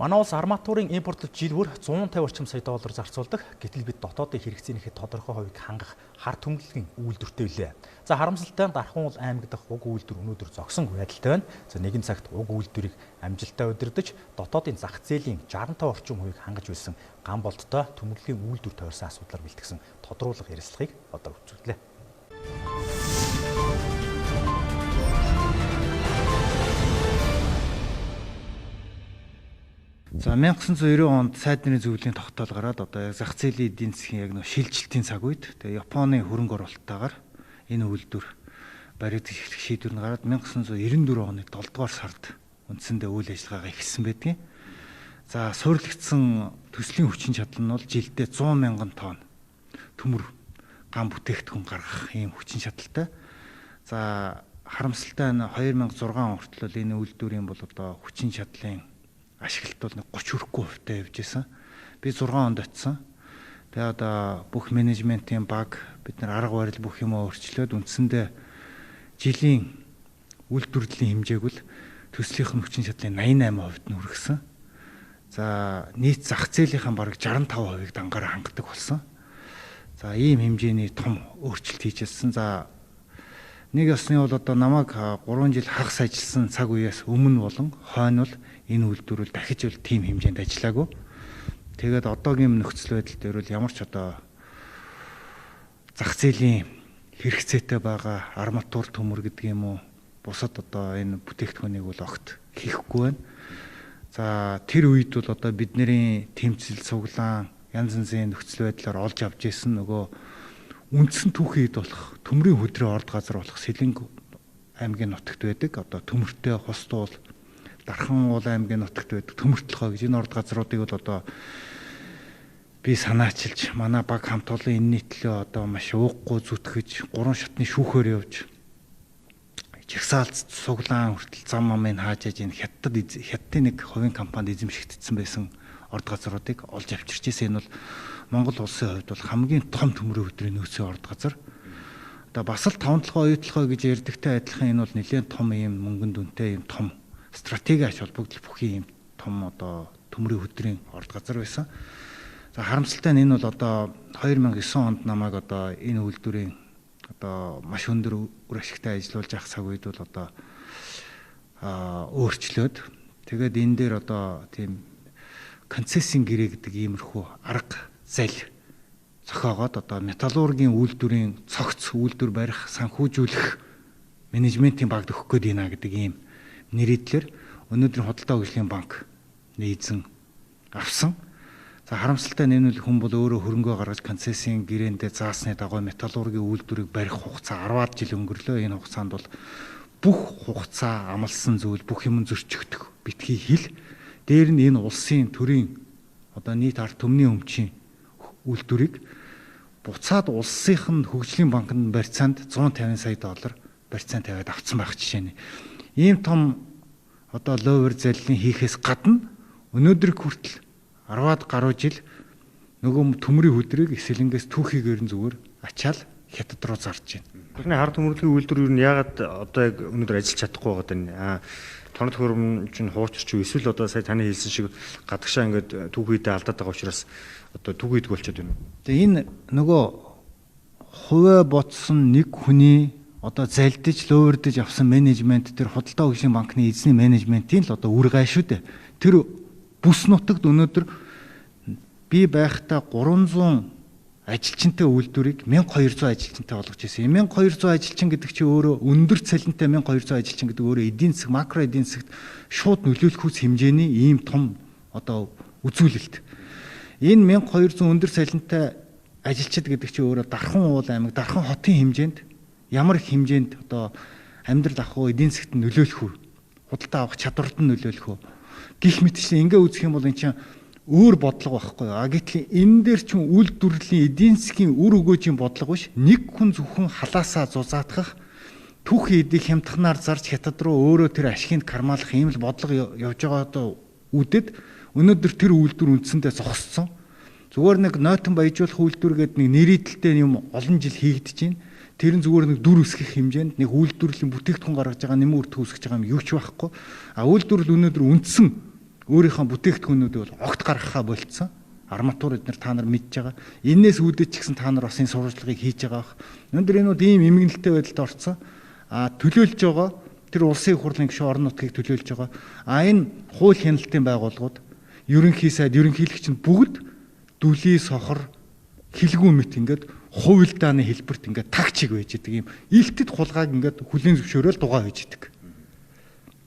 Манай улс арматурын импортлол жил бүр 150 орчим сая доллар зарцуулдаг. Гэтэл бид дотоодын хэрэгцээнийхээ тодорхой хувийг хангах хар түмгэлгийн үйлдвэртэй билээ. За харамсалтай нь Дархан уул аймаг дахь уг үйлдвэр өнөөдөр зогсон байдалтай байна. За нэгэн цагт уг үйлдвэрийг амжилттай удирдах дотоодын зах зээлийн 65 орчим хувийг хангаж байсан гам болттой түмгэлгийн үйлдвэр тойрсон асуудлаар бэлтгэсэн тодруулах ярилцлагыг одоо үзүүллээ. За 1990 онд сайд нарын зөвлөлийн тогтоол гараад одоо яг зах зээлийн эдийн засгийн яг нөө шилжилтийн цаг үед тэгээ Японы хөрөнгө оруулалттайгаар энэ үйлдвэр баригдах эхлэх шийдвэр нь гараад 1994 оны 7 дугаар сард үндсэндээ үйл ажиллагаагаа эхэлсэн байдгийн. За суурилагдсан төслийн хүчин чадал нь бол жилдээ 100 мянган тонн төмөр гам бүтээгдэхүүн гаргах ийм хүчин чадалтай. За харамсалтай нь 2006 он хүртэл бол энэ үйлдвэрийн бол одоо хүчин чадлын ашиглалт бол 30 хүрэхгүй хувьтай явж исэн. Би 6 онд очисон. Тэгээ одоо бүх менежментийн баг бид нар арга барил бүх юмаа өөрчлөөд үндсэндээ жилийн үйлдвэрлэлийн хэмжээг бол төслийнх нь хүчин чадлын 88% нь хүргэсэн. За нийт зах зээлийнхэн бараг 65%-ыг дангаараа хангадаг болсон. За ийм хэмжээний том өөрчлөлт хийж чадсан. За нэг ёсны бол одоо намайг 3 жил хагас ажилласан цаг үеэс өмнө болон хойно бол энэ үйлдвэр бол дахиж бол тийм хэмжээнд ажиллаагүй. Тэгээд одоогийн нөхцөл байдал дээр бол ямар ч одоо зах зээлийн хэрэгцээтэй байгаа арматур төмөр гэдэг юм уу бусад одоо энэ бүтээгдэхүүнийг бол огт хийхгүй байна. За тэр үед бол одоо бидний тэмцэл цуглаан янз янзын нөхцөл байдлаар олж авч ирсэн нөгөө үндсэн түүхийн эд болох төмрийн хөдрөө орд газар болох Сэлэнг аймгийн нутагт байдаг. Одоо төмөртэй хостуул Дархан уул аймгийн нутагт байдаг төмөртлөхөө гэж энэ орд газруудыг бол одоо би санаачилж манай баг хамт олон энэний төлөө одоо маш ууггүй зүтгэж гурван шатны шүүхээр явж жагсаалц суглаан хүртэл зам амыг хааж аж энэ хятад хятадын нэг хувийн компанид эзэмшигдсэн байсан орд газруудыг олж авчирч ирсэн. Энэ бол Монгол улсын хувьд бол хамгийн том төмрийн өдрийн нөөцийн орд газар. Одоо бас л таван толгой оюутлогой гэж ярьдагтай адилхан энэ бол нэлээд том ийм мөнгөн дүнтэй ийм том стратеги ач холбогдол бүхий ийм том одоо төмрийн өдрийн орд газар байсан. За харамсалтай нь энэ бол одоо 2009 онд намайг одоо энэ үйлдвэрийн одоо маш өндөр үр ашигтай ажиллуулж явах цаг үед бол одоо өөрчлөөд тэгээд энэ дээр одоо тийм концессийн гэрээ гэдэг иймэрхүү арга зал зохиогоод одоо металлургийн үйлдвэрийн цогц үйлдвэр барих, санхүүжүүлэх менежментийн багт өгөх гээд байна гэдэг ийм нэрийдлэр өнөөдрийн худалдаа хөгжлийн банк нийзэн авсан. За харамсалтай нь энэ хүн бол өөрөө хөрөнгөө гаргаж концессийн гэрээндээ заасны дагуу металлургийн үйлдвэрийг барих хугацаа 10-аад жил өнгөрлөө. Энэ хугацаанд бол бүх хугацаа амлсан зүйл бүх юм зөрчигдөх битгий хэл. Дээр нь энэ улсын төрийн одоо нийт ард түмний өмчийн үйлдвэрийг буцаад улсынх нь хөгжлийн банкнд барьцаанд 150 сая доллар барьцаан тавиад авцсан байх жишээ нь. Ийм том одоо ловер заллин хийхээс гадна өнөөдөр хүртэл 10-аад гаруй жил нөгөө төмрийн хөдрийг эсэлэнгээс түүхийгээр нь зүгээр ачаал хятад руу зарж байна. Тэрний хар төмөрлөгийн үйлдвэр юу нь яагаад одоо яг өнөөдөр ажиллаж чадахгүй байгаа даа. Тоног төхөөрөмж нь хуучирч юу эсвэл одоо сая таны хэлсэн шиг гадагшаа ингээд түүхийдээ алдаад байгаа учраас одоо түүхийдэг болчиход байна уу? Тэгээ энэ нөгөө хувиа ботсон нэг хүний одоо залдиж лөөрдөж авсан менежмент тэр худалдаа хөгжлийн банкны эзний менежментийн л одоо үр гай шүү дээ. Тэр бүс нутагт өнөөдөр би байхдаа 300 ажилчинтай үйлдвэрийг 1200 ажилчинтай болгож ирсэн. 1200 ажилчин гэдэг чинь өөрөө өндөр цалинтай 1200 ажилчин гэдэг өөрөө эдийн засаг, макро эдийн засагт шууд нөлөөлөх хүч хэмжээний ийм том одоо үзүүлэлт. Энэ 1200 өндөр цалинтай ажилчид гэдэг чинь өөрөө Дархан уул аймаг, Дархан хотын хэмжээнд ямар их хэмжээнд одоо амьдрал авах уу, эдийн засагт нөлөөлөх үү, худалдаа авах чадварт нь нөлөөлөх үү гих мэтчлэн ингээ үзэх юм бол эн чинь өөр бодлого байхгүй юу. А гэтэл энэ дээр чинь үйлдвэрлэлийн эдийн засгийн үр өгөөжийн бодлого биш. Нэг хүн зөвхөн халаасаа зузаатгах түүхийн эдийг хямдханаар зарж хятад руу өөрөө тэр ашигыг кармалах ийм л бодлого явж байгаа одоо үдэд өнөөдөр тэр үйлдвэр үндсэндээ зогссон. Зүгээр нэг нойтон баяжуулах үйлдвэр гэдэг нэг нэрийдэлтэй юм олон жил хийгдэж байна. Тэр нь зүгээр нэг дүр өсгөх хэмжээнд нэг үйлдвэрлэлийн бүтээгдэхүүн гаргаж байгаа нэмэн үр үүсгэж байгаа юм юу ч байхгүй. А үйлдвэрлэл өнөөдөр үндсэн Өөрийнхөө бүтээгдэхүүнүүдийг бол огт гаргахаа болцсон. Арматур эднэр та нар мэдж байгаа. Энээс үүдэж ч гэсэн та нар бас энэ сурвалжлагыг хийж байгаа бах. Өнөөдөр энэ бол ийм эмгэнэлтэй байдалд орцсон. А төлөөлж байгаа тэр улсын их хурлын гишүүн орон нутгийг төлөөлж байгаа. А энэ хууль хяналтын байгууллагууд, ерөнхий сайд, ерөнхийлөгч нь бүгд дүлий сохор хилгүү мэт ингээд хувилдааны хэлбэрт ингээд тагчиг байж идэг юм. Илтэд хулгайг ингээд хүлийн зөвшөөрөл дугаа хийж идэг.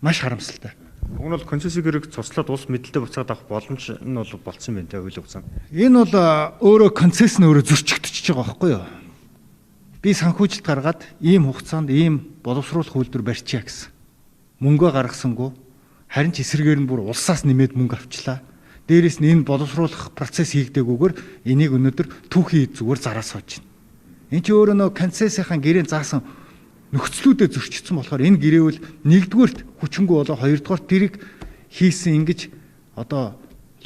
Маш харамсалтай. Уг нь бол концессийн гэрээг цуцлаад улс мэдлэлтэй буцаад авах боломж нь бол болцсон байна те хуулийн хугацаанд. Энэ бол өөрөө концесс нь өөрөө зөрчигдөж байгаа байхгүй юу? Би санхүүжилт гаргаад ийм хугацаанд ийм боловсруулах үйлдвэр барьчихъя гэсэн. Мөнгөө гаргасангүй. Харин ч эсрэгээр нь бүр улсаас нэмээд мөнгө авчлаа. Дээрээс нь энэ боловсруулах процесс хийгдээгүйгээр энийг өнөөдөр түүхийн эд зүгээр зараа сууж байна. Энд чи өөрөө нөө концессийнхаа гэрээнд заасан нөхцлүүдэд зөрчигдсөн болохоор энэ гэрээвэл нэгдүгээрт хүчингү болоо, хоёрдугаарт тэрийг хийсэн ингэж одоо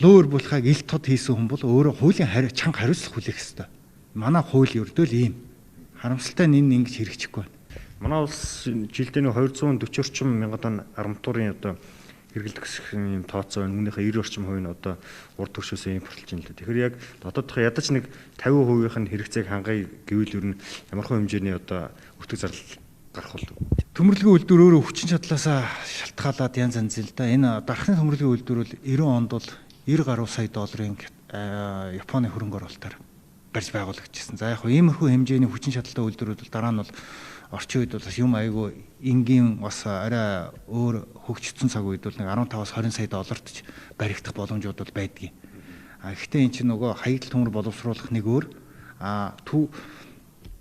луур булхайг ил тод хийсэн хүн бол өөрөө хуулийн чанга хариуцлага хүлээх ёстой. Манай хууль ердөө л ийм. Харамсалтай нь энэ ингэж хэрэгжихгүй байна. Манай улс жилдээ 240 орчим мянган тонн арматурын одоо хэрэглэдэг юм тооцоо байна. Үүнийхээ 90 орчим хувь нь одоо урд төршөөсөө импортлж байна л да. Тэгэхээр яг дотоодох ядаж нэг 50% нь хэрэгцээг хангая гэвэл ер нь ямархуу хэмжээний одоо өртөг зардал гарах бол төмөрлөгийн үйлдвэр өөрөө хүчин чадлаасаа шалтгаалаад янз янз л да. Энэ дархны төмөрлөгийн үйлдвэр бол 90 онд бол 90 гаруй сая долларын Японы хөрөнгө оруулалтаар барьж байгуулагдчихсан. За яг хөө иймэрхүү хэмжээний хүчин чадалтай үйлдвэрүүд бол дараа нь бол орчин үед бол бас юм айгүй энгийн бас арай өөр хөгжигдсөн цаг үед бол нэг 15-аас 20 сая долларт ч баригдах боломжууд бол байдгийн. А гэхдээ эн чинь нөгөө хаягдал төмөр боловсруулах нэг өөр, а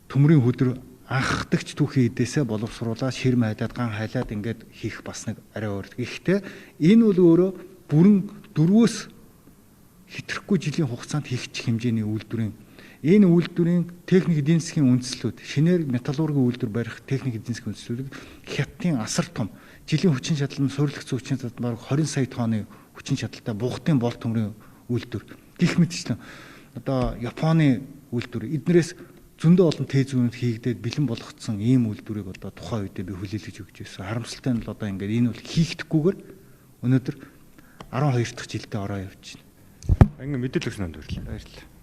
төмрийн хөдөр анхдагч түүхийн эдээсээ боловсруулаад ширм хайлаад ган хайлаад ингээд хийх бас нэг арай өөр. Гэхдээ энэ бол өөрөө бүрэн 4-өөс хэтрэхгүй жилийн хугацаанд хийх хэмжээний үйлдвэрийн энэ үйлдвэрийн техник эдийн засгийн үндслүүд, шинээр металлургийн үйлдвэр барих техник эдийн засгийн үндслүүдийг Хятадын асар том жилийн хүчин чадал нь суурилагдсан хүчин чадал бараг 20 сая тонны хүчин чадалтай бугтын бол төмрийн үйлдвэр гих мэтчлэн одоо Японы үйлдвэр эднэрээс зөндөө олон тээзүүнүүд хийгдээд бэлэн болгоцсон ийм үйлдвэрийг одоо тухайн үедээ би хүлээлгэж өгч байсан. Харамсалтай нь л одоо ингээд энэ бол хийгдэхгүйгээр өнөөдөр 12 дахь жилдээ ороо явж байна. Ингээ мэдээлэл өгсөн өнд баярлалаа. Баярлалаа.